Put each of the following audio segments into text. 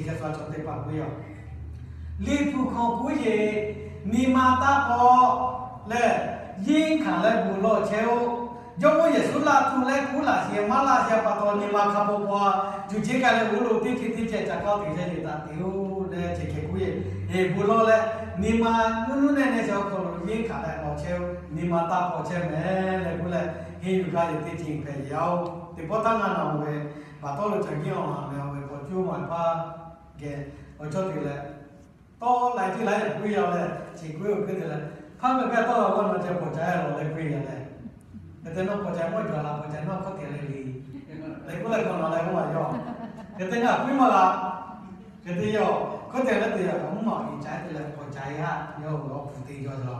G'uiˬsha cawˬ teˇ hpaˍ k'oˆ ve yoˬ. Liꞈ hpu hk'aw k'oˆ ve, nyi ma taˇ hpaw leh, yeˇ hkanˍ leh bon lawˬ chehˇ-oˆ. Jawˇmawˇ Yeˍsuˆ laˇ tuˬ leh kuˉ laꞈ sheˍ maˇ laˇ sheˍ pa taw, nyi ma hk'a paw paw tuˬ chehˇ kaꞈ leh, oˇ lo teˇ ceuˬ teˇ ceuˬ ca kawˇ teꞈ chehˇ ve taꞈ te-oˬ leh chi hk'e k'oˆ ve, bon lawˬ leh, nyi ma nuˇ nuˇ neˇ neˇ sheˍ awˬ hk'aw lo yeˇ hkanˍ leh lawˬ chehˇ-oˆ. Nyi ma taˇ hpaw chehˇ mehˍ leh k'oˆ leh, henˇ yuˬ gaˇ ve teˇ ceuˬ hpehꞈ ve yoˬ. Teˇ pawˆ htaˇ ngaˬ nawˬ ve baˬ tawˇ lo ca giˇ awˬ haˍ meh awˬ ve k'awꞈ cuˇ maˍ paˇ geh awˬ cawˇ te leh, tawˇ laiˉ ceuˬ laiˉ yaꞈ k'oˆ ve yoˬ leh, chi k'oˆ ve awˬ hk'e te leh, hpaˇ meh kaˇ tawˇ g'a g'awˇ nawˬ ceh pawˍ ca-e lawˬ leh k'oˆ ve yoˬ leh, hk'e te nawˬ pawˍ ca maˇ jaw la, pawˍ ca nawˬ hkawˇ te leh le, leh k'oˆ leh hk'awꞈ nawˬ leh k'oˆ maˬ yoˬ. Hk'e te ngaˬ puiˉ maˇ la. Hk'e te yoˬ. Hkawˇ te leh te yoˬ, mvuhˇ maˬ iˉ ca te leh pawˍ ca-e haˆ yawˇ ve awˬ hpu te jaw la.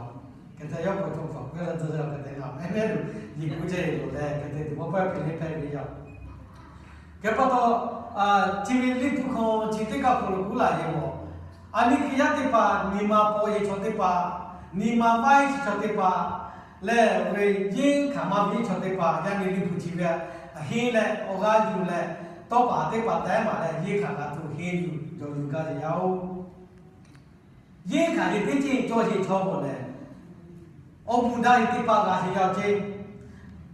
Hk'e te yawˇ k'awꞈ cawˬ hk'awꞈ k'oˆ leh te leh, hk'e te ngaˬ mehˆ mehˆ lo nyi k'oˆ chehˇ ve yoˬ leh, hk'e te teˇ pawˆ pawˆ hk'e le hpehꞈ ve yoˬ. Hk'e pa taw, chi ve Liꞈ hpu hk'aw chi teˇ kaˆ hk'aw lo kuˉ laꞈ yeˬ mawˬ, a nyi Hkriꞈ yaˇ teˇ hpaˍ, nyi ma paw yeˬ chaw teˇ hpaˍ, nyi ma vaiˇ sheˍ chaw teˇ hpaˍ leh, ve yeˇ hkanˍ maˇ ve chaw teˇ hpaˍ, yaˇ nyi Liꞈ hpu chi ve a henˇ leh awˬ g'aˇ yuˬ leh, tawˇ paˍ teˇ hpaˍ taiˉ maˍ leh yeˇ hkanˍ g'a tuˬ henˇ yuˬ jawˬ yuˬ gaˇ ve yoˬ. Yeˇ hkanˍ ve teˇ ceuˬ cawˬ sheˍ chaw bawˬ lehˬ, awˬ moˍ daꞈ ve teˇ hpaˍ g'a sheˍ yaˇ awˬ ceˇ,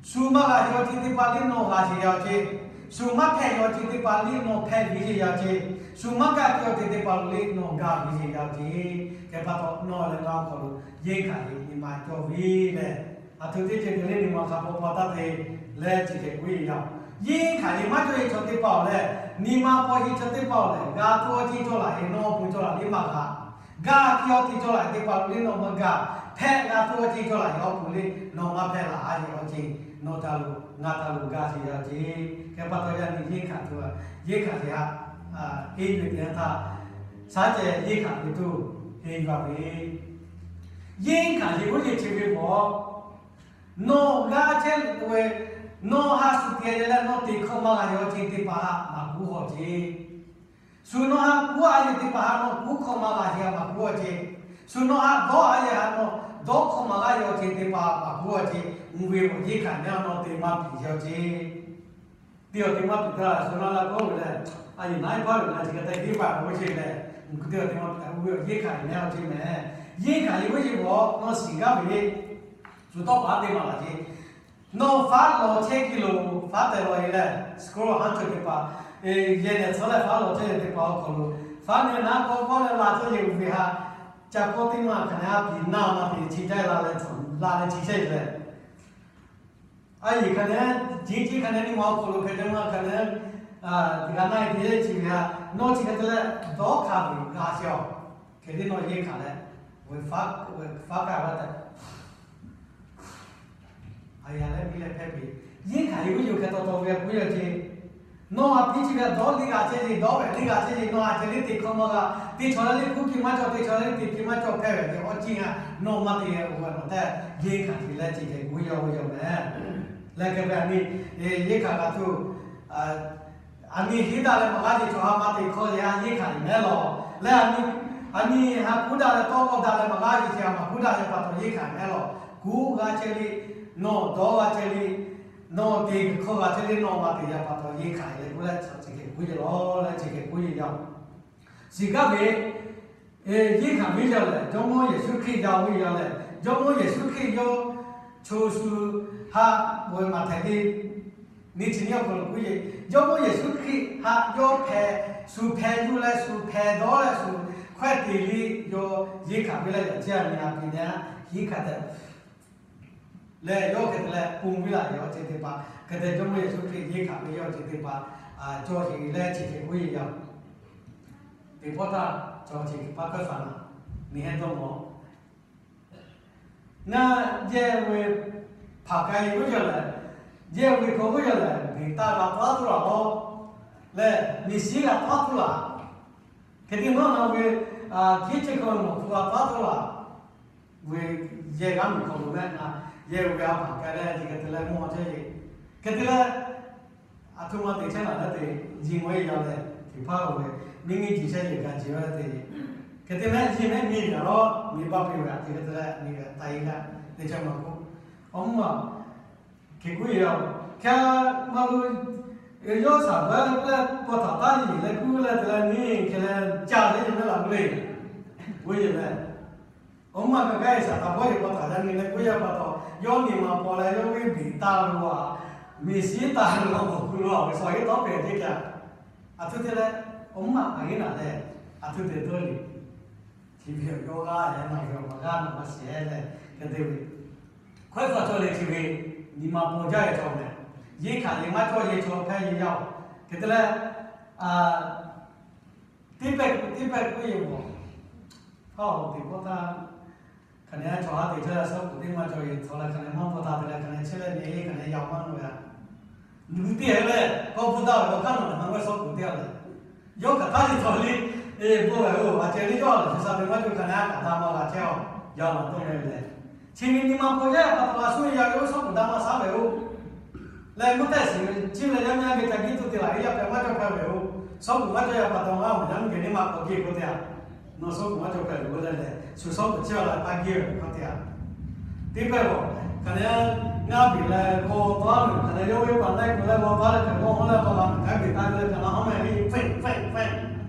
shu maˇ g'a sheˍ awˬ ceˇ teˇ hpaˍ liˇ nawˬ g'a sheˍ yaˇ awˬ ceˇ, shu maˇ hpehꞈ ve awˬ ceˇ teˇ hpaˍ liˇ nawˬ hpehꞈ ve sheˍ yaˇ awˬ ceˇ, shu maˇ gaˇ ve awˬ ceˇ teˇ hpaˍ liˇ nawˬ gaˇ ve sheˍ yaˇ awˬ ceˇ. Hk'e pa taw nawˬ leh ngaˬ awˬ hk'aw lo yeˇ hkanˍ ve nyi ma cawˬ ve lehˬ, aˬ htoꞈ teˇ ceuˬ te leh nyi ma hk'a paw paw taˇ te leh chi hk'e k'oˆ ve yoˬ. Yeˇ hkanˍ ve maˇ cawˬ ve chaw teˇ hpaˍ awˬ lehˬ, nyi ma paw sheˍ chaw teˇ hpaˍ awˬ lehˬ, g'a tuˬ awˬ ceˇ cawˬ laꞈ ve nawˬ awˬ pon cawˬ laꞈ ve maˇ g'a. Gaˇ tuˬ awˬ ceˇ cawˬ laꞈ ve teˇ hpaˍ liˇ nawˬ maˇ gaˇ. Hpehꞈ g'a tuˬ awˬ ceˇ cawˬ laꞈ ve awˬ pon liˇ nawˬ maˇ hpehꞈ laꞈ a yeˬ awˬ ceˇ, nawˬ htaꞈ lo ngaˬ htaꞈ lo gaˇ sheˍ yaˇ awˬ ceˇ. Hk'e pa taw yaˇ nyi yeˇ hkanˍ tuˬ, yeˇ hkanˍ sheˍ haꞈ henˇ ve teˇ yanˇ htaˇ, shaˉ ceh yeˇ hkanˍ ve tuˬ henˇ yuˬ a ve, yeˇ hkanˍ yeˬ g'uˇ yeˬ chi ve bawˬ, nawˬ g'a chehˇ ve, nawˬ haꞈ shu te leh nawˬ te hkawˇ maˇ g'a ve awˬ ceˇ teˇ hpaˍ haꞈ maˍ kuˉ hawˬ ceˇ. Shu nawˬ haꞈ kuˉ a yeˬ teˇ hpaˍ haꞈ nawˬ kuˉ hkawˇ maˇ g'a sheˍ a maˍ kuˉ hawˬ ceˇ. Shu nawˬ haꞈ dawˇ a yeˬ haꞈ nawˬ dawˇ hkawˇ maˇ g'a ve awˬ ceˇ teˇ hpaˍ maˍ kuˉ hawˬ ceˇ. Mvuhˇ ve awˬ yeˇ hkanˍ nehˉ nawˬ te maˇ piˍ sheˍ awˬ ceˇ. Teˇ awˬ te maˇ piˍ taˇ, shu nawˬ la kawˇ ve lehˬ, a yeˬ naˉ iˉ hpaˇ ve na chi ka te teˇ hpaˍ g'uˇ sheˍ lehˬ, mvuhˇ teˇ awˬ te maˇ piˍ taˇ, oˇ ve awˬ yeˇ hkanˍ nehˉ awˬ ceˇ mehˍ. Yeˇ hkanˍ yeˬ g'uˇ yeˬ bawˬ nawˬ shiˍ gaˇ ve, shu tawˇ paˍ teˇ maˬ laꞈ ceˇ. Nawˬ faˉ lawˬ chehˇ ki loˬ, faˉ tehˬ lawˬ e leh, school haˉ cawˬ teˇ hpaˍ, yehˬ lehˬ tcuhˉ leh faˉ lawˬ chehˇ ve teˇ hpaˍ awˬ hk'aw lo, faˉ nehˉ naˉ kawˇ kawˇ leh la cawˇ yeˬ uˬ ve haꞈ, ca kawˇ teˇ maˬ hkanˍ nehˉ a piˍ naˇ ma te chi jaˇ la leh, la leh chi chehˇ ve lehˬ, a yeˬ hkanˍ nehˉ, jeˇ jeˇ hkanˍ nehˉ nyi ma awˬ hk'aw lo hk'e te maˇ hkanˍ nehˉ, teˇ g'aˇ naˇ e te chi ve haꞈ nawˬ chi hk'e te leh dawˇ hkanˍ ve g'a sheˍ awˬ. Hk'e te nawˬ yeˇ hkanˍ leh, faˉ kaꞈ g'a tehꞈ a yaˇ leh miˇ leh hpehˇ ve, yeˇ hkanˍ yeˬ g'uˇ yeˬ hk'e taw taw ve k'oˆ ve awˬ ceˇ. Nawˬ a piˇ chi ve dawˇ liˇ g'a chehˇ ve, dawˇ vehꞈ liˇ g'a chehˇ ve, nawˬ a ceh liˇ te hkawˇ maˇ g'a, teˇ chaw leh liˇ kuˉ piˇ maˇ cawˬ, teˇ chaw leh liˇ te piˇ maˇ cawˬ hpehˇ ve awˬ ceˇ haꞈ nawˬ maˇ te g'a tehꞈ yeˇ hkanˍ ve leh chi hk'e k'oˆ yaw ve yoˬ mehˍ. Leh hk'e ve a nyi, yeˇ hkanˍ g'a tuˬ, a nyi henˇ daꞈ leh maˍ g'a sheˍ chaw haꞈ maˇ te hkawˇ leh a yeˇ hkanˍ ve mehˍ lawˬ. Leh a nyi, a nyi haꞈ kuˉ daꞈ leh tawˇ kawˆ daꞈ leh maˍ g'a sheˍ chaw haꞈ maˇ kuˉ daꞈ ve pa taw yeˇ hkanˍ mehˍ lawˬ. Kuˉ g'a chehˇ ve, nawˬ dawˇ g'a chehˇ ve, nawˬ te hkawˇ g'a chehˇ ve, nawˬ maˇ te g'a pa taw yeˇ hkanˍ ve leh k'oˆ leh chi hk'e k'oˆ ve lawˬ leh chi hk'e k'oˆ ve yoˬ. Shiˍ gaˇ ve, yeˇ hkanˍ ve yaˇ lehˬ, Jawˇmawˇ Yeˍsuˆ Hkriꞈ yaˇ ve yaˇ lehˬ, Jawˇmawˇ Yeˍsuˆ Hkriꞈ yawˇ chaw shu haꞈ ve maˍ htehˍ ve nyi chi nyi awˬ hk'aw lo k'oˆ ve, Jawˇmawˇ Yeˍsuˆ Hkriꞈ haꞈ yawˇ hpehꞈ, shu hpehꞈ yuˬ leh shu hpehꞈ dawˇ leh shu hkawehˇ te ve yawˇ yeˇ hkanˍ ve leh yaꞈ chi a nyi a piˍ nehˉ yeˇ hkanˍ tehꞈ leh yawˇ hk'e te leh pon ve laˬ ve awˬ ceuˬ teˇ hpaˍ hk'e te Jawˇmawˇ Yeˍsuˆ Hkriꞈ yeˇ hkanˍ ve yawˇ ceuˬ teˇ hpaˍ cawˬ sheˍ leh chi hk'e k'oˆ ve yoˬ. Teˇ pawˆ htaˇ cawˬ sheˍ hpaˇ hkawˇ hkanˍ naˬ, miˬ heh dawˇ mawˬ ngaˬ yehˬ ve hpaˍ k'ai g'uˇ yaˇ lehˬ, yehˬ ve hk'aw g'uˇ yaˇ lehˬ, miˬ taˇ g'a paˉ tuˬ laˬ lawˬ leh miˬ shiˉ g'a paˉ tuˬ laˬ. Hk'e te nawˉ na ve, hkiˉ chehˇ hk'aw ve mawˬ hpu g'a paˉ tuˬ laˬ. Ve yehˬ g'aˇ miˬ hk'aw lo mehˆ na, yehˬ ve a hpaˍ k'ai leh chi hk'e te leh mawˬ chehˇ ve, hk'e te leh a htoꞈ ma te chehˇ laˬ leh te, ji maw e yaˇ leh teˇ hpaˍ-oˬ ve, miˇ miˇ ji chehˇ ve kaꞈ ji ve te, hk'e te mehˆ ji mehˆ miˇ ve a lawˬ miˇ baˆ piˇ ve a te hk'e te leh miˇ ve taˇ e g'aˇ teˇ chehˇ ma k'oˆ, awˬ mvuhˇ ma hk'e k'oˆ ve yoˬ. Hk'e maˇ lo yawˇ shaˍ baˬ leh k'oˆ leh paw htaꞈ taˇ yeˬ leh k'oˆ leh te leh miˇ hk'e ca teˇ nyi mehˉ laˬ k'oˆ le. Oˇ ve lehˬ, awˬ maˇ kaꞈ gaˇ e shaˍ taˍ bawˇ yeˬ paw taˍ yaˇ nyi leh k'oˆ yaˇ pa taw, yawˇ nyi ma paw leh yawˇ ve beˬ taˇ lo a, miˬ shiˉ taˇ lo a, awˬ hk'aw lo a ve shaw heˆ tawˉ pehˍ teˇ kaꞈ, aˬ htoꞈ te leh, awˬ maˇ a heˆ naˍ leh, aˬ htoꞈ te dawˇ le. Chi ve awˬ yawˇ g'aˇ yaˇ naˬ ve awˬ maˬ g'aˇ naˬ maˇ shehˍ leh, hk'e te ve, hkawehˇ hk'aw cawˬ leh chi ve nyi ma paw jaˇ ve chaw mehˍ, yeˇ hkanˍ yeˬ maˇ cawˇ yehˬ chaw hpehˇ yeˬ yaˇ oˬ. Hk'e te leh, teˇ pehˆ teˇ pehˆ k'oˆ yeˬ mawˬ, hpaˇ awˬ teꞈ pawˆ htaˇ, hk'aˬ nehˬ a cawˬ ha teꞈ chehˇ leh suhˉ kuˬ teˇ maˇ cawˬ yeˬ htaw leh hk'aˬ nehˬ maˇ paw htaˇ te leh hk'aˬ nehˬ chehˇ leh nehˬ e hk'aˬ nehˬ yaꞈ maˇ loꞈ yaꞈ. Luˬ teˇ hk'e leh kawˇ bvuhˇ daˇ ve awˬ hk'aˇ nawˬ lehˬ na g'awˇ suhˉ kuˬ teˇ g'aˇ lehˬ, yawˇ hkaˬ htaˇ teꞈ cawˬ le. E, bon lehˬ oˬ, a ceh le yawˇ lehˬ shu sha te maˇ cawˬ hk'aˬ nehˬ a kaꞈ da maˇ g'a chehˇ a, yaꞈ maˇ tawˆ ve lehˬ, chi ve nyi ma paw jaˇ pa taw a shu ve yaꞈ ve oˇ suhˉ kuˬ da maˇ shaˉ ve oˬ. Leh mvuhˇ tehˆ shiˍ ve chi ve lehˬ yaˇ miˇ a geh ca jiˇ tuˬ te laˬ ve yaˇ pehꞈ maˇ cawˬ hpehꞈ ve oˬ. Suhˉ kuˬ maˇ cawˬ yaˇ pa taw ngaˇ maˬ yaˇ miˇ geh neˇ maˇ k'awꞈ geˇ k'oˆ te a, nawˬ suhˉ kuˬ maˇ cawˬ hpehꞈ ve oˬ leh lehˬ, shu suhˉ kuˬ chehˇ a la hpaˇ geˇ ve k'oˆ te a. Teˇ pehˇ lawˬ, hk'aˬ nehˬ ngaˇ biˬ leh k'aw taw a ve hk'aˬ nehˬ yawˇ ve pa na e kuˬ leh k'aw taw leh hk'aˬ g'awˇ hawˉ leh pa la kaꞈ biˬ taˇ ve leh hk'aˬ na hawˉ meh ve fehˇ fehˇ fehˇ,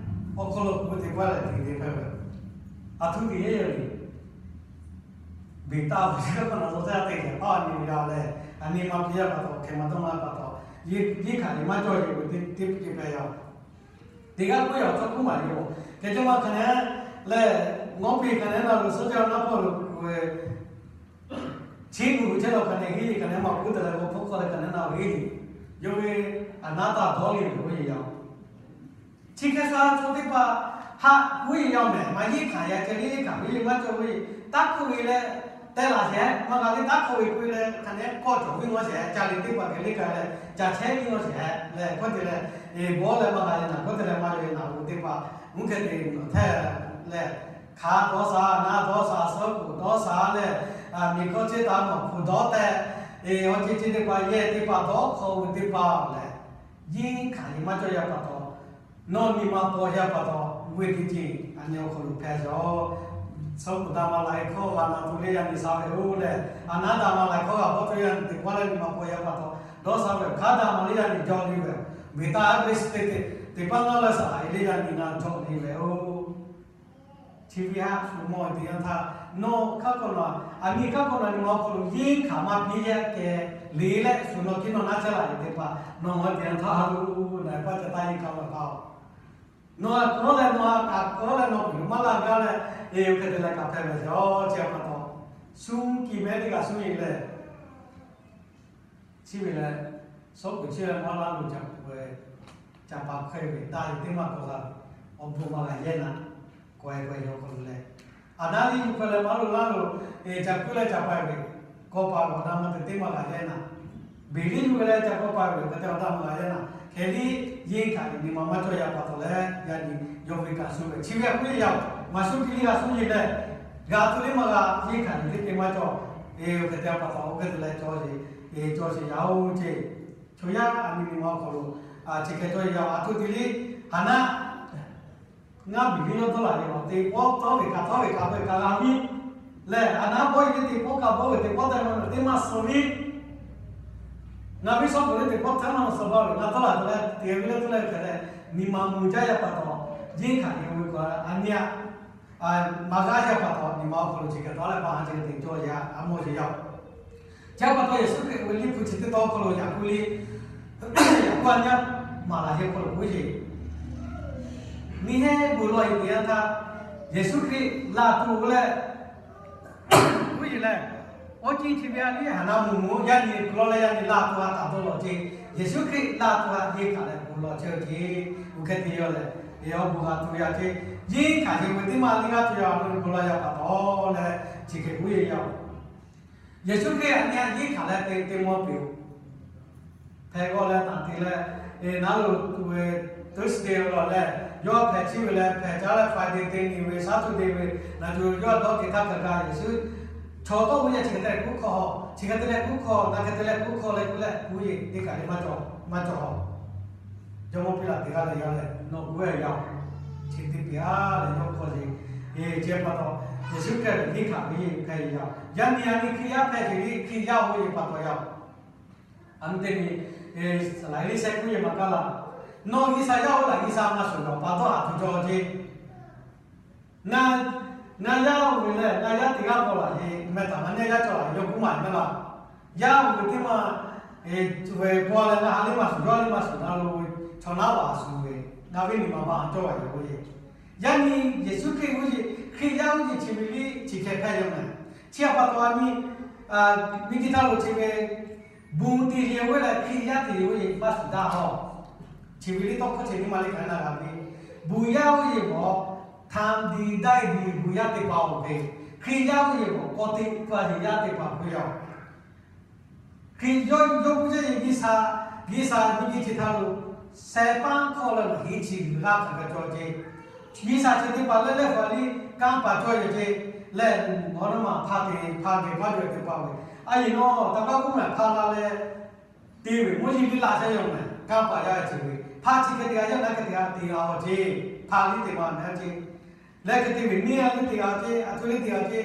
awˬ hk'aw lo kuˬ ve teˇ pawˆ lehˬ te te hpehˇ ve, aˬ htoꞈ te yehˇ yaˇ ve beˬ taˇ ve chi kaꞈ pa na taw teˇ g'aˇ te leh paˇ a nyi ve yaˇ leh, a nyi ma piˇ yaˇ pa taw hk'e maˇ dawˇ maˇ pa taw, yeˇ hkanˍ yeˬ maˇ cawˇ yeˬ ve teˇ teˇ pehˇ yaˇ. Teˇ g'aˇ k'oˆ yaˇ awˬ cawˇ k'oˆ maˍ yoˬ. Hk'e te maˇ hk'aˬ nehˬ lehˬ, ngawˇ piˇ hk'aˬ nehˬ na loˬ suhˉ jaˇ naˉ pawˆ loˬ kuˬ ve, chi kuˬ chehˇ lawˬ hk'aˬ nehˬ heˆ le hk'aˬ nehˬ maˇ k'oˆ te leh g'aw hpawˇ hk'aw leh hk'aˬ nehˬ na heˆ le. Yawˇ ve a naˉ taˇ dawˇ le ve k'oˆ yeˬ yaˇ. Chi hk'e sha chaw teˇ hpaˍ haꞈ k'oˆ yeˬ yaˇ mehˍ, maˇ yeˇ hkanˍ yaˇ ceh le, yeˇ hkanˍ ve yeˇ maˇ cawˬ ve, taˇ hk'oˆ ve leh teh laˬ shehˍ, maˇ g'a le taˇ hk'oˆ ve k'oˆ leh hk'aˬ nehˬ kawˇ cawˬ ve ngaw shehˍ, ca le teˇ hpaˍ geh le ka leh ca chehˇ ve ngaw shehˍ leh k'oˆ te leh, e bawˇ leh maˇ g'a le naˬ k'oˆ te leh maˇ le naˬ ve teˇ hpaˍ mvuhˇ hk'e te nawˬ hteˇ leh, hkanˍ dawˇ sha, naˉ dawˇ sha, suhˉ kuˬ dawˇ sha leh, miˬ hkawˇ chehˇ taˍ mawˬ hpu dawˇ tehꞈ, e awˬ ceuˬ ceuˬ teˇ hpaˍ yehˇ teˇ hpaˍ dawˇ hk'aw ve teˇ hpaˍ lehˬ, yeˇ hkanˍ yeˬ maˇ cawˇ yaˇ pa taw, nawˬ nyi ma paw yaˇ pa taw, ve teˇ ceuˬ a nyi awˬ hk'aw lo hpehꞈ yaˇ. Suhˉ kuˬ daꞈ maˇ la e hkawˇ g'a na tuˬ le yaˇ nyi sha ve oˬ leh, a naˉ daꞈ maˇ la e hkawˇ g'a bawˇ tuˬ yaˇ nyi teˇ pawˆ leh nyi ma paw yaˇ pa taw, dawˇ sha ve hk'aˬ daꞈ maˇ le yaˇ nyi jawˇ le ve, ve taˇ ve teˇ pawˆ naˉ leh shaˍ le yaˇ nyi na jawˇ le ve oˬ. Chi ve haꞈ shu mawˬ ve teˇ yanˇ htaˇ, nawˬ hk'aˇ k'awꞈ nawˬ, a nyi hk'aˇ k'awꞈ nawˬ nyi ma awˬ hk'aw lo yeˇ hkanˍ maˇ piˇ yaˇ keh le leh shu nawˬ kiˇ nawˬ naˉ chehˇ laˬ ve teˇ hpaˍ nawˬ mawˬ ve teˇ yanˇ htaˇ, ha lo na paˇ ca taˇ yeˇ hkanˍ maˇ pa oˬ. Nawˬ a kawˉ leh nawˬ a kaꞈ kawˉ leh nawˬ kuˬ lo maˇ la gaˇ leh, e hk'e te leh kaꞈ hpehꞈ ve yaˇ chi pa taw, shu kiˬ mehˉ teˇ kaꞈ shu yeˬ leh chi ve leh, suhˉ kuˬ chehˇ leh maˇ laˇ lo ca kuˬ ve, ca pa hk'e ve daꞈ ve teˇ maˇ kawꞈ la, awˬ bon maˇ g'a yehˇ naˍ, kawehˇ kawehˇ yaw k'awꞈ lo leh, a naˉ liˇ yuˬ hk'e leh maˇ lo laˇ lo, e ca kuˬ leh ca pa ve, kawˇ pa ve awˬ na maˇ te teˇ maˇ g'a yehˇ naˍ, beˬ liˇ yuˬ ve leh ca kawˇ pa ve hk'e te awˬ na maˇ g'a yehˇ naˍ, hk'e liˇ yeˇ hkanˍ yeˬ nyi ma maˇ cawˇ yaˇ pa taw leh, yaˇ nyi yawˇ ve kaꞈ shu ve chi ve k'oˆ yeˬ yaˇ, maˇ shu kiˇ liˇ g'a shu yeˬ leh, g'a tuˬ liˇ maˇ g'a, yeˇ hkanˍ yeˬ teˇ hk'e maˇ cawˇ, e hk'e te pa taw oˇ hk'e te leh cawˇ yeˬ, e cawˇ sheˍ yaˇ oˬ ceˇ. Chaw yaˇ a nyi nyi ma awˬ hk'aw lo chi hk'e cawˇ yeˬ yaˇ, a htoꞈ te liˇ, ha naˉ ngaˇ biˬ ve yawˇ dawˇ laˬ ve awˬ teˇ pawˆ tawˇ ve kaꞈ tawˇ ve kaꞈ bawˆ kaꞈ g'a viˇ leh, a naˉ bawˆ yeˬ ve teˇ pawˆ kaꞈ bawˆ ve teˇ pawˆ tehꞈ ma teˇ maˇ suh viˇ. Ngaˬ viˇ suhˉ kuˬ ve teˇ pawˆ tehꞈ ma suh baˬ ve ngaˬ dawˇ laˬ ve leh te ve leh tuˬ leh hk'e leh, nyi ma mvuh jaˇ yaˇ pa taw, yeˇ hkanˍ yeˬ ve kaꞈ a nyi a maˇ g'a yaˇ pa taw, nyi ma awˬ hk'aw lo chi hk'e tawˇ leh pa ha chi hk'e te cawˇ yaˇ, a mawˬ yeˬ yaˇ. Chi pa taw Yeˍsuˆ Hkriꞈ ve liꞈ hpu chi teˇ tawn awˬ hk'aw lo yaꞈ kuˬ liˇ, yaꞈ kuˬ a nyi a maˍ laˬ hk'e hk'aw lo k'oˆ yeˬ, miˬ hehˉ bon lawˬ yeˬ teˇ yanˇ htaˇ, Yeˍsuˆ Hkriꞈ laˬ tuˬ leh k'oˆ yeˬ leh, awˬ ceuˬ chi ve a liˇ ha naˉ mvuhˇ mvuhˇ yaˇ nyi kuˬ lawˬ leh yaˇ nyi laˬ tuˬ ha taˍ dawˇ lawˬ ceˇ. Yeˍsuˆ Hkriꞈ laˬ tuˬ ha yeˇ hkanˍ leh bon lawˬ chehˇ ve ceˇ. Oˇ hk'e te yaˇ leh, e awˬ bon g'a tuˬ yaˇ ceˇ. Yeˇ hkanˍ yeˬ ve teˇ maˇ liˇ g'a tuˬ yaˇ a lo bon lawˬ yaˇ pa taw leh, chi hk'e k'oˆ yeˬ yaˇ oˬ. Yeˍsuˆ Hkriꞈ a nyi a yeˇ hkanˍ leh te te mawˇ piˬ oˬ. Hpehꞈ g'awˇ leh naˬ te leh, e naˉ lo tuˬ ve Thursday lawˬ leh, yawˇ hpehꞈ chiˇ ve leh hpehꞈ caˉ leh Friday te nyi ve Saturday ve, naˬ tuˬ yawˇ dawˇ hk'e htaˇ kaꞈ kaꞈ Yeˍsuˆ chaw tawˇ ve yaˇ chi hk'e te leh kuˉ hk'aw, chi hk'e te leh kuˉ hk'aw, naˬ hk'e te leh kuˉ hk'aw leh k'oˆ leh k'oˆ yeˬ teˇ kaꞈ le maˇ cawˬ, maˇ cawˬ. Jawˇmawˇ Piˉlaꞈ teˇ g'aˇ leh yaˇ leh nawˬ k'oˆ ve yaˇ oˬ, chi teˇ pehˍ a leh yawˇ hk'aw yeˬ, e chi pa taw, Yeˍsuˆ Hkriꞈ lehˬ yeˇ hkanˍ ve yeˇ hk'e yaˇ. Yaˇ nyi a nyi Hkriꞈ yaˇ hpehꞈ ceˬ ve Hkriꞈ yaˇ oˇ ve pa taw yaˇ oˬ. A nyi teˇ nyi, e, saˍlaˍ Eˇliˇsaˆ k'oˆ yeˬ maˇ kaˇ laˇ. Nawˬ G'uiˬsha yaˇ oˇ laꞈ G'uiˬsha maˇ shuˍ gaˬ pa dawˇ haˍ tuˬ jaw ce. Ngaˬ, ngaˬ yaˇ oˇ ve lehˬ, ngaˬ yaˇ teˇ g'aˇ paw laꞈ e meh taˍ ma neˇ yaˇ cawˬ laꞈ yawˇ k'oˆ maˍ maˇ laˇ. Yaˇ oˇ ve teˇ maˇ ve paw leh ngaˬ ha lehˬ maˇ shuˍ, yawˇ lehˬ maˇ shuˍ na lo ve, chaw naˉ vaꞈ shuˍ ve, ngaˬ ve nyi ma ba cawˇ a yoˬ ve. Yaꞈ nyi Yeˍsuˆ Hkriꞈ oˇ ve, Hkriꞈ yaˇ oˇ ve chi ve liˇ chi hkeh hpehꞈ yaˇ meh. Chi a pa taw a nyi, miˬguiˬ htaˇ lo chi ve, bon te yehˬ oˇ ve leh Hkriꞈ yaˇ te yehˬ oˇ ve maˇ shuˍ daꞈ haw. Chi ve liˇ tawˇ hkawˇ chi nyi ma leh kaꞈ na g'a ve, bon yaˇ oˇ ve awˬ htaꞈ diˬ daiˇ diˬ bon yaˇ teˇ hpaˍ oˬ ve, Hkriꞈ yaˇ oˇ ve awˬ k'awꞈ te tuˬ a yehˬ yaˇ teˇ hpaˍ ve yoˬ. Hkriꞈ yawˇ yawˇ k'oˆ jaˇ ve G'uiˬsha, G'uiˬsha miˬguiˬ chi htaˇ lo, sheh paˉ hkawˇ leh laˬ heˆ chi g'aˇ hk'aˬ kaꞈ cawˬ ce. G'uiˬsha chi teˇ hpaˍ lehˬ lehˬ faˍ liˇ kanˇ paˍ cawˇ yaˬ ce. Lehˬ, awˬ naw ma hpa te hpa geh hpaˇ cawˬ teˇ hpaˍ ve, a yehˬ nawˬ taˇ kaˇ k'oˆ maˬ hpa la leh te ve mvuhˇ yeˬ liˇ laˇ chehˇ yaˇ meh, kanˇ paˍ yaˇ ve chi ve hpa chi hk'e te g'a yaˇ naˉ hk'e te g'a te g'a awˬ ce. Hpa liˇ te maˇ meh a ce. Lehˬ hk'e te ve neˇ a liˇ te g'a ce, a htoꞈ liˇ te g'a ce.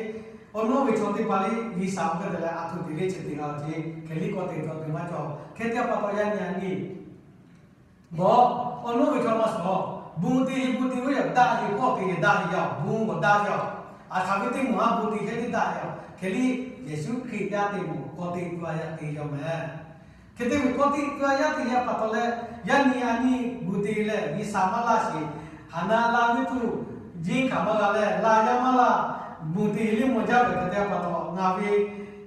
Awˬ naw ve chaw teˇ hpaˍ liˇ G'uiˬsha oˇ hk'e te leh a htoꞈ te liˇ chi te g'a awˬ ce. Hk'e liˇ k'awꞈ te taw te maˇ cawˬ. Hk'e te a pa taw yaˇ nyi a nyi Bawˬ, awˬ naw ve chaw maˇ shawˍ. Bon te yehˬ bon te ve yoˬ, daꞈ yehˬ k'awꞈ te yehˬ daꞈ yehˬ yaˇ, bon g'awˬ daꞈ yehˬ. Aˬ hk'aˬ ve teˇ moˍ haˉ bon te hk'e te daꞈ yehˬ. Hk'e liˇ Yeˍsuˆ Hkriꞈ yaˇ te moˍ k'awꞈ te tuˬ a yaˇ te yaˇ meh. Hk'e te ve k'awꞈ te tuˬ a yaˇ te yaˇ pa taw leh, yaˇ nyi a nyi bon te leh G'uiˬsha maˇ laˇ sheˍ. Haˍ naˆ laˇ ve tuˬ, yehˬ hkanˍ maˇ g'a leh laˇ yaˇ maˇ laˇ. Bon te liˇ mawˬ jaˇ ve hk'e te a pa taw ngaˬ ve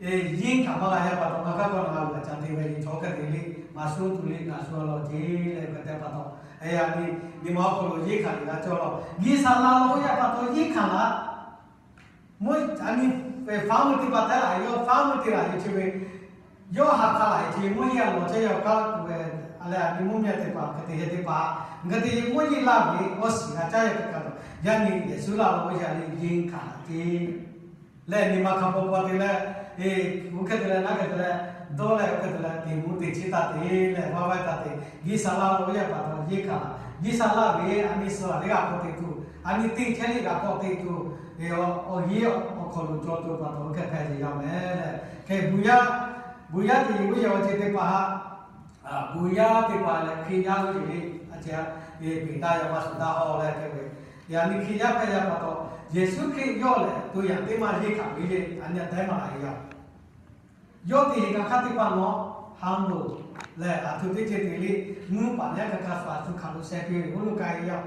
yehˬ hkanˍ maˇ g'a yaˇ pa taw ngaˬ kaˇ kawˆ na g'a ve a ca te ve yehˬ chaw hk'e te liˇ maˇ shuˍ tuˬ liˇ ngaˬ shuˍ a law ce leh hk'e te a pa taw, yaˇ nyi nyi ma awˬ hk'aw lo yehˬ hkanˍ liˇ g'a cawˬ law. G'uiˬsha laˇ law yaˇ pa taw yehˬ hkanˍ laˇ. Mvuhˇ a nyi faˉ meuˇ teˇ hpaˍ tehˉ laꞈ yawˇ faˉ meuˇ te laꞈ yehˬ chi ve, yawˇ ha hk'a laꞈ yehˬ chi mvuhˇ yeˬ a lawˬ chehˇ yaˇ kaˇ kuˬ ve, a leh a nyi mvuhˇ miˬ teˇ hpaˍ hk'e te yehˬ teˇ hpaˍ, hk'e te yehˬ mvuhˇ yeˬ laˇ ve awˬ shiˍ g'a caˇ yaˇ kaꞈ kaꞈ, yaˇ nyi Yeˍsuˆ laˇ law yaˇ liˇ yehˬ hkanˍ laˇ ce. Lehˬ nyi ma hk'a paw paw te leh, e, g'uˇ hk'e te leh naˉ hk'e te leh, dawˇ leh g'uˇ hk'e te leh te mvuhˇ te chi taˇ te leh vaˇ vaˇ taˇ te, G'uiˬsha laˇ law yaˇ pa taw yehˬ hkanˍ laˇ. G'uiˬsha laˇ ve a nyi suh a liˇ g'a k'awꞈ te tuˬ, a nyi te chehˇ liˇ g'a k'awꞈ te tuˬ, awˬ yehˬ awˬ hk'aw lo cawˬ tuˬ pa taw hk'e hpehꞈ ve yaˇ meh leh, hk'e bon yaˇ, bon yaˇ te yehˬ ve yehˬ awˬ ceuˬ teˇ hpaˍ haꞈ, bon yaˇ teˇ hpaˍ lehˬ Hkriꞈ yaˇ ve yehˬ ve a ce, beˬ daꞈ yaˇ maˇ shuˍ daꞈ haw leh hk'e ve, yaꞈ nyi Hkriꞈ yaˇ hpehꞈ yaˇ pa taw, Yeˍsuˆ Hkriꞈ yawˇ lehˬ to yaꞈ teˇ maˇ yehˬ hkanˍ ve yehˬ a nyi a tehˉ maˇ g'a ve yaˇ Yawˇ te heˍ kaꞈ hk'aˇ teˇ hpaˍ nawˬ ha loˬ lehˬ, aˬ htoꞈ teˇ ceuˬ te le, nuˇ paˍ yaˇ kaꞈ kaꞈ shu aˬ htoꞈ hkanˍ lo sheh piˇ ve oˇ lo k'ai ve yaˇ,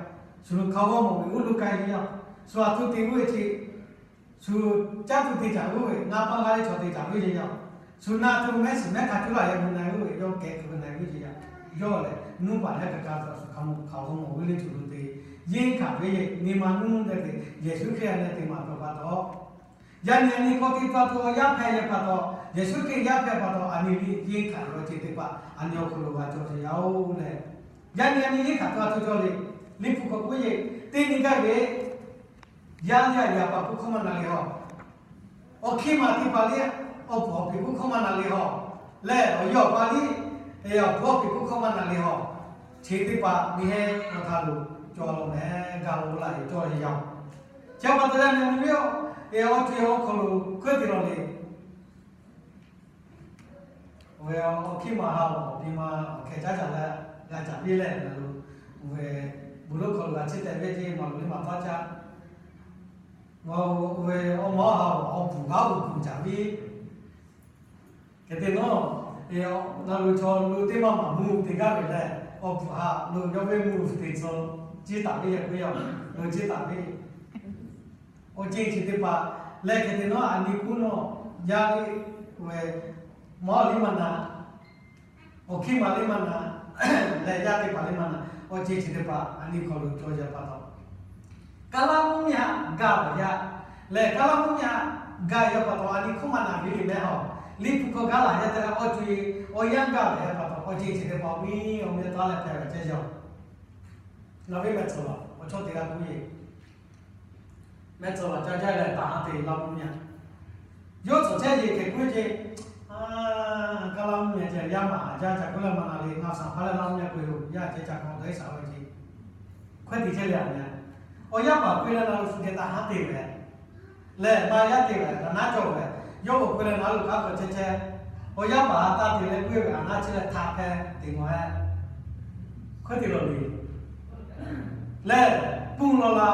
shu lo hk'a g'awˇ mawˬ ve oˇ lo k'ai ve yaˇ, shu aˬ htoꞈ te g'uˇ ve ce, shu caˇ tuˬ te caˍ g'uˇ ve, na paˇ g'a le chaw te caˍ g'uˇ ve yaˇ, shu na tuˬ mehˆ shiˍ mehˆ hk'a cuˇ laˬ yaˇ gu na g'uˇ ve, yawˇ kehˬ kuiˬ ve na g'uˇ ve yaˇ, yawˇ lehˬ nuˇ paˍ yaˇ kaꞈ kaꞈ shu aˬ htoꞈ hkanˍ lo hk'a g'awˇ mawˬ ve le tuˬ lo te, yehˬ hkanˍ ve yehˬ nyi ma nuˇ leh te, Yeˍsuˆ Hkriꞈ a nyi te maˍ pa pa taw Yaꞈ nyi a nyi k'awꞈ te tuˬ a tuˬ awˬ yaˇ hpehꞈ ve pa taw, Yeˍsuˆ Hkriꞈ yaˇ hpehꞈ pa taw, a nyi liˇ yehˬ hkanˍ ve awˬ ceuˬ teˇ hpaˍ a nyi awˬ hk'aw lo g'a cawˬ ve yaˇ oˬ lehˬ, yaꞈ nyi a nyi yehˬ hkanˍ tuˬ a tuˬ cawˬ le. Liꞈ hpu k'awꞈ k'oˆ ve, teˇ nyi gaˇ ve yaˇ liˇ a yehˬ a paˍ hkuˇ hkawˇ maˇ na le haw. Awˬ hkiˇ maˬ teˇ hpaˍ liˇ awˬ puˍ awˬ piˍ hkuˇ hkawˇ maˇ na le haw. Lehˬ awˬ yehˬ awˬ pa liˇ awˬ puˍ awˬ piˍ hkuˇ hkawˇ maˇ na le haw. Chi teˇ hpaˍ miˬ heh awˬ htaꞈ lo cawˬ law meh, gaˬ lo laˬ e cawˬ ve yaˇ oˬ. Chi pa taw yaꞈ nyi a nyi ve, awˬ ceuˬ awˬ hk'aw lo hkeuˉ te law le. Oˇ ve awˬ hkiˇ maˬ ha awˬ piˍ ma awˬ hkeh caˉ caˍ leh g'a caˍ piˇ leh, ngaˬ lo oˇ ve bon lonˉ hk'aw lo g'a chehˇ tehꞈ ve ce maˬ loˬ le maˬ taˇ caˇ. Oˇ ve awˬ ma ha awˬ puˍ g'aˇ uˬ kuˬ caˍ piˇ. Hk'e te nawˉ, ngaˬ lo chaw lo teˇ maˇ maˍ mvuh te gaˇ ve lehˬ, awˬ puˍ haꞈ lo yawˇ ve mvuh te tcuh, ciˇ taˍ ve yaˇ k'oˆ yaˇ lo ciˇ taˍ ve Awˬ ceuˬ chi teˇ hpaˍ lehˬ, hk'e te nawˉ a nyi kuˉ nawˉ, yaˇ liˇ ve mawˇ liˇ maˇ na, awˬ hkiˇ maˬ liˇ maˇ na, lehˬ yaˇ teˇ hpaˍ liˇ maˇ na, awˬ ceuˬ chi teˇ hpaˍ a nyi hk'aw lo cawˬ yaˇ pa taw, Kaˇlaˇ mvuhˇ miˬ haꞈ gaˬ ve yaˇ lehˬ, Kaˇlaˇ mvuhˇ miˬ haꞈ gaˬ yaˇ pa taw a nyi hkawˇ maˇ na ve le mehˉ haw. Liꞈ hpu hk'aw gaˇ laˬ yaˇ teˇ g'aˇ awˬ ceuˬ awˬ yanˇ gaˬ ve yaˇ pa taw, awˬ ceuˬ chi teˇ hpaˍ awˬ miˇ awˬ miˇ taˉ leh hpehꞈ ve ceh yaˇ. Ngaˬ ve mehˬ tcuhˍ laˬ awˬ chawˇ teˇ g'aˇ k'oˆ ve, mehˬ tcuhˍ laˬ ca jaˇ leh taˍ ha te Laˇ mvuhˇ miˬ haꞈ, yawˇ tcuhˍ chehˇ ve hk'e k'oˆ ve ce, Kaˇlaˇ mvuhˇ miˬ haꞈ ceh yaˇ maˬ haꞈ jaˇ ca k'oˆ leh maˇ na le, ngaˬ shaˍ hpaˇ leh Laˇ mvuhˇ miˬ haꞈ k'oˆ ve yoˬ, yaˇ ceh ca k'awꞈ dawˇ shaˍ ve ce. Hkawehˇ te chehˇ le a nyi, awˬ yaˇ paˍ k'oˆ leh na lo shu geh taˍ ha te ve lehˬ, maˇ yaˇ te ve a naˉ cawˬ ve, yawˇ k'oˆ leh na lo kaˉ k'awꞈ chehˇ chehˇ, awˬ yaˇ paˍ ha taˇ te leh k'oˆ ve a naˉ chehˇ leh htaꞈ hpehˇ te maw hehˉ hk'aˬ te la le, lehˬ, pun la la